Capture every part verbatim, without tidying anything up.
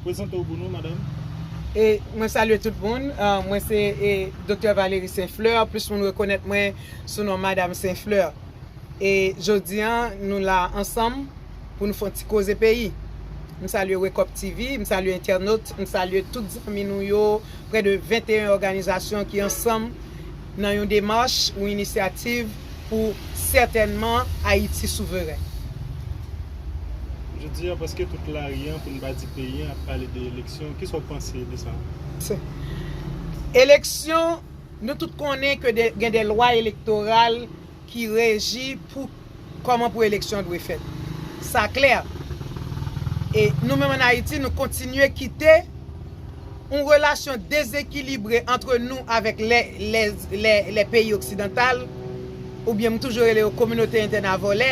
Prezante w pou nou, madanm. E mwen salye tout moun. Ah, mwen se e, Doktè Valérie Saint Fleur, plis moun rekonèt mwen sou non Madanm Saint Fleur. E jodi a, nou la ansanm pou nou fè yon ti koze peyi. M salye Wake Up T V, m salye entènot, m salye tout zanmi nou yo, près de venteyen òganizasyon ki ansanm nan yon demach ou inisyativ pou sètènman Ayiti souveren. Jodi a, prèske tout lari an, pou n pa di peyi an, ap pale de eleksyon. Kisa w panse de sa? Eleksyon, nou tout konnen ke de, gen de lwa elektoral ki reji pou kòman pou eleksyon dwe fèt. Sa klè. E nou menm ann Ayiti, nou kontinye kite yon relasyon dezekilibre antre nou avèk lè, lè, lè, lè peyi oksidantal, oubyen m toujou rele yo kominote entèn a vòlè,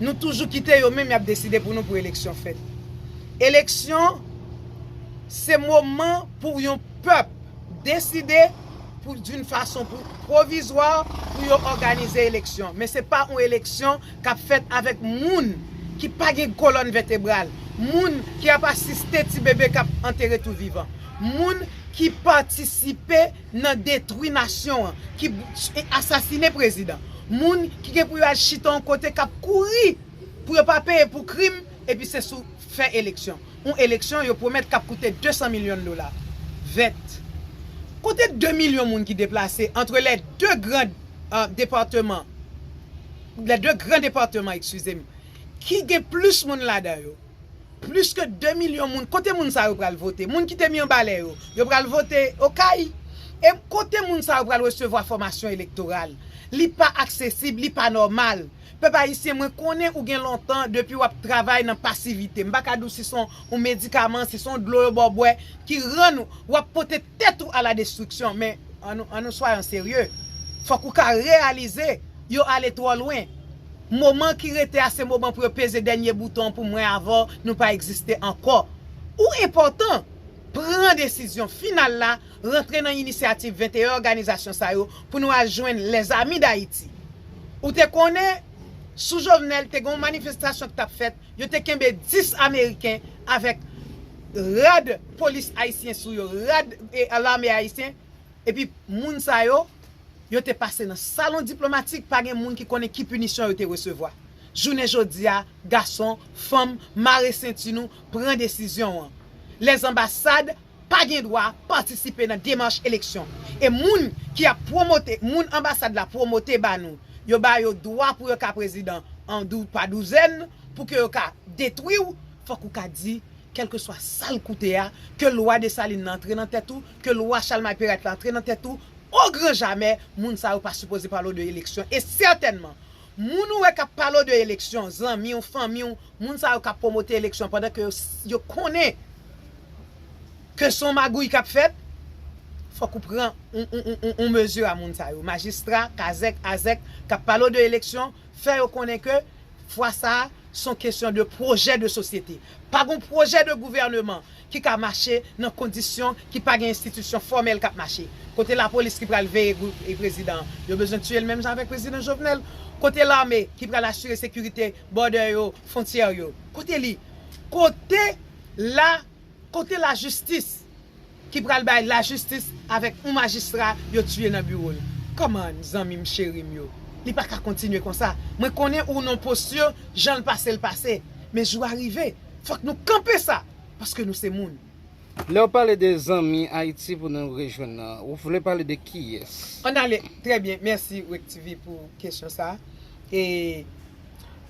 nou toujou kite yo menm y ap deside pou nou pou eleksyon fèt. Eleksyon, se moman pou yon pèp deside pou d'une façon pou pwovizwa pou yo òganize eleksyon. Men se pa yon eleksyon k ap fèt avèk moun ki pa gen kolòn vètebral, moun ki ap asiste ti bebe k ap antere tou vivan, moun ki patisipe nan detwi nasyon an, ki asasine prezidan, moun ki gen pou yo al chita yon kote k ap kouri pou yo pa peye pou krim, epi se sou fè eleksyon. Yon eleksyon, yo pwomèt k ap koute de san milyon dola. Vèt. Kote de milyon moun ki deplase antre lè de gran uh, depatman, lè de gran depatman, eskize m, ki gen plis moun ladan yo? Plis ke de milyon moun. Kote moun sa yo pral vote? Moun ki te mi anba lè yo, yo pral vote Okay? E kote moun sa yo pral resevwa fòmasyon elektoral? Li pa aksesib, li pa nòmal. Pèp ayisyen, mwen konnen ou gen lontan depi w ap travay nan pasivite. M pa ka di w si se yon medikaman, si se yon dlo yo ba w bwè ki rann ou, w ap pote tèt ou a la destriksyon. Men ann nou, ann nou swayan serye. Fòk ou ka reyalize yo ale twò lwen. Moman ki rete a se moman pou yo peze dènye bouton pou mwen avè w nou pa egziste ankò. Ou enpòtan. Pran desizyon final la, rantre nan inisyativ venteyen òganizasyon sa yo pou nou al jwenn Lèzami Dayiti. Ou te konnen, sou Jovenel, te gen yon manifestasyon ki t ap fèt, yo te kenbe dis Ameriken avèk rad polis ayisyen sou yo, rad e, lame ayisyen, epi moun sa yo, yo te pase nan salon diplomatik, pa gen moun ki konnen ki pinisyon yo te resevwa. Jounen jodi a, gason, fanm, mare senti nou, pran desizyon an. Lèzanbasad pa gen dwa patisipe nan demach eleksyon. E moun ki ap pwomote, moun anbasad la pwomote ba nou, yo ba yo dwa pou yo ka prezidan an dou, pa douzèn, pou ke yo ka detwi w, fòk ou ka di, kèlkeswa sa l koute a, ke lwa Desalin nan antre nan tèt ou, ke lwa Chalmay Perat la antre nan tèt ou, o gran jamè, moun sa yo pa sipoze pale w de eleksyon. E sètènman, moun ou wè k ap pale w de eleksyon, zanmi w, fanmi w, moun sa yo k ap pwomote eleksyon pandan ke yo, yo konnen ke se yon magouy k ap fèt, fòk ou pran yon, yon, yon, yon, yon mezi a moun sa yo. Majistra, kazèk, azèk, k ap pale w de eleksyon, fè yo konnen ke fwa sa a, se yon kesyon de pwojè de sosyete. Pa gen pwojè de gouvèneman ki ka mache nan kondisyon ki pa gen enstitisyon fòmèl k ap mache. Kote lapolis ki pral veye gou- e prezidan an? Yo bezwen tiye l menm jan avèk prezidan Jovenel. Kote lame ki pral asire sekirite bòdè yo, fwontyè yo? Kote li? Kote la, kote lajistis ki pral bay lajistis avèk yon majistra yo tiye nan biwo l? Kòman, zanmi m, cheri m yo? Li pa ka kontinye konsa. Mwen konnen ou nan posti jan l pase l pase. Men jou a rive. Fòk nou kanpe sa. Paske nou se moun. Lè w pale de zanmi Ayiti pou nou rejwenn nan, ou vle pale de kiyès? Ann ale. Trè byen. Mèsi, Wake T V, pou kesyon sa. E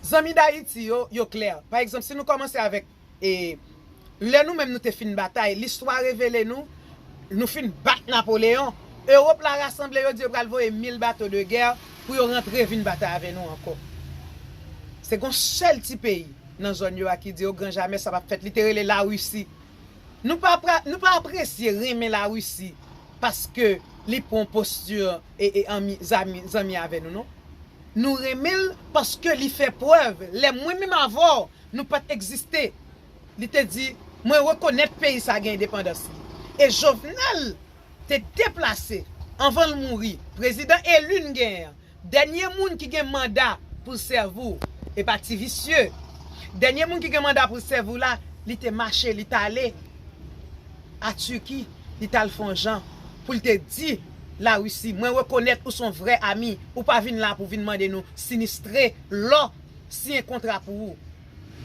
zanmi Dayiti yo, yo klè. Pa egzanp, si nou kòmanse avèk e lè nou menm nou te fin batay, listwa revele nou, nou fin bat Napoleyon. Ewòp la rasanble, yo di yo pral voye mil bato de gè pou yo rantre vin batay avè nou ankò. Se gon sèl ti peyi nan zòn yo a ki di yo gran jamè sa p ap fèt, li te rele Larisi. Nou pa, pra- nou pa apresye renmen Larisi paske li pran posti e, e anmi, zanmi, zanmi avè nou, non. Nou renmen l paske li fè prèv lè mwen menm avè w nou pa t egziste. Li te di, mwen rekonèt peyi sa gen endepandans li. E Jovenel te deplase anvan l mouri. Prezidan eli n genyen an, dènye moun ki gen manda pou l sèvi w, e pa ti visye. Dènye moun ki gen manda pou l sèvi w la, li te mache, li t ale. a Tiki, li t al fè yon jan pou l te di Larisi, mwen rekonèt ou se yon vrè ami, ou pa vin la pou vin mande nou sinistre lò, siyen kontra pou ou.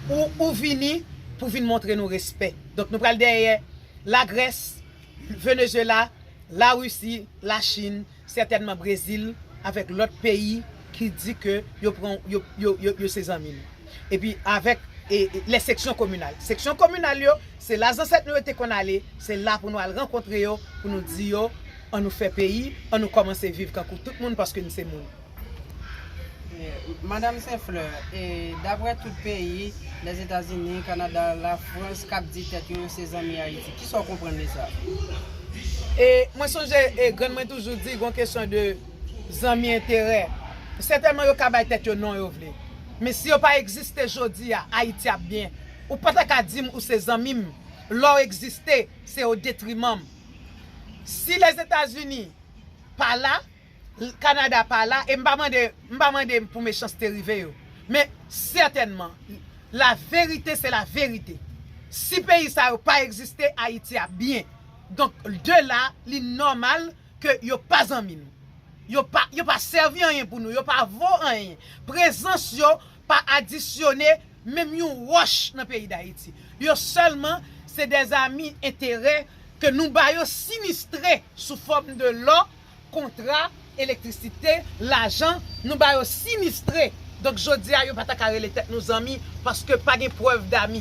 Ou, ou vini pou vin montre nou respè. Donk nou pral dèyè Lagrès, Venezuela, Larisi, Lachin, sètènman Brezil, avèk lòt peyi ki di ke yo pran, yo, yo, yo, yo se zanmi nou. Epi avèk e, e, les sections communales. Seksyon kominal yo, se la zansèt nou yo te konn ale, se la pou nou al rankontre yo, pou nou di yo, an nou fè peyi, an nou kòmanse viv kankou tout moun paske nou se moun. Eh, Madam Senflè, eh, daprè tout peyi, Lèzetazini, Kanada, Lafrans, k ap di tèt yo, yo se zanmi Ayiti. Kisa w konprann de sa? E mwen sonje e grann mwen toujou di gon kesyon de zanmi enterè. Sètènman yo ka bay tèt yo non yo vle. Men si yo pa egziste jodi a, Ayiti ap byen. Ou pa ta ka di m ou se zanmi m. Lè w egziste, se o detriman m. Si Lèzetazini pa la, Kanada pa la, e m pa mande, m pa mande pou mechanste rive yo. Men sètènman, la verite se la verite. Si peyi sa yo pa egziste, Ayiti ap byen. Donk, de la, li nòmal ke yo pa zanmi nou. Yo pa, yo pa sèvi anyen pou nou, yo pa vo anyen. Prezans yo pa adisyone menm yon wòch nan peyi Dayiti. Yo sèlman se dèzami enterè ke nou ba yo sinistre sou fòm de lò, kontra, elektrisite, lajan, nou ba yo sinistre. Donk jodi a yo pa ta ka rele tèt nou zanmi paske pa gen prèv dami.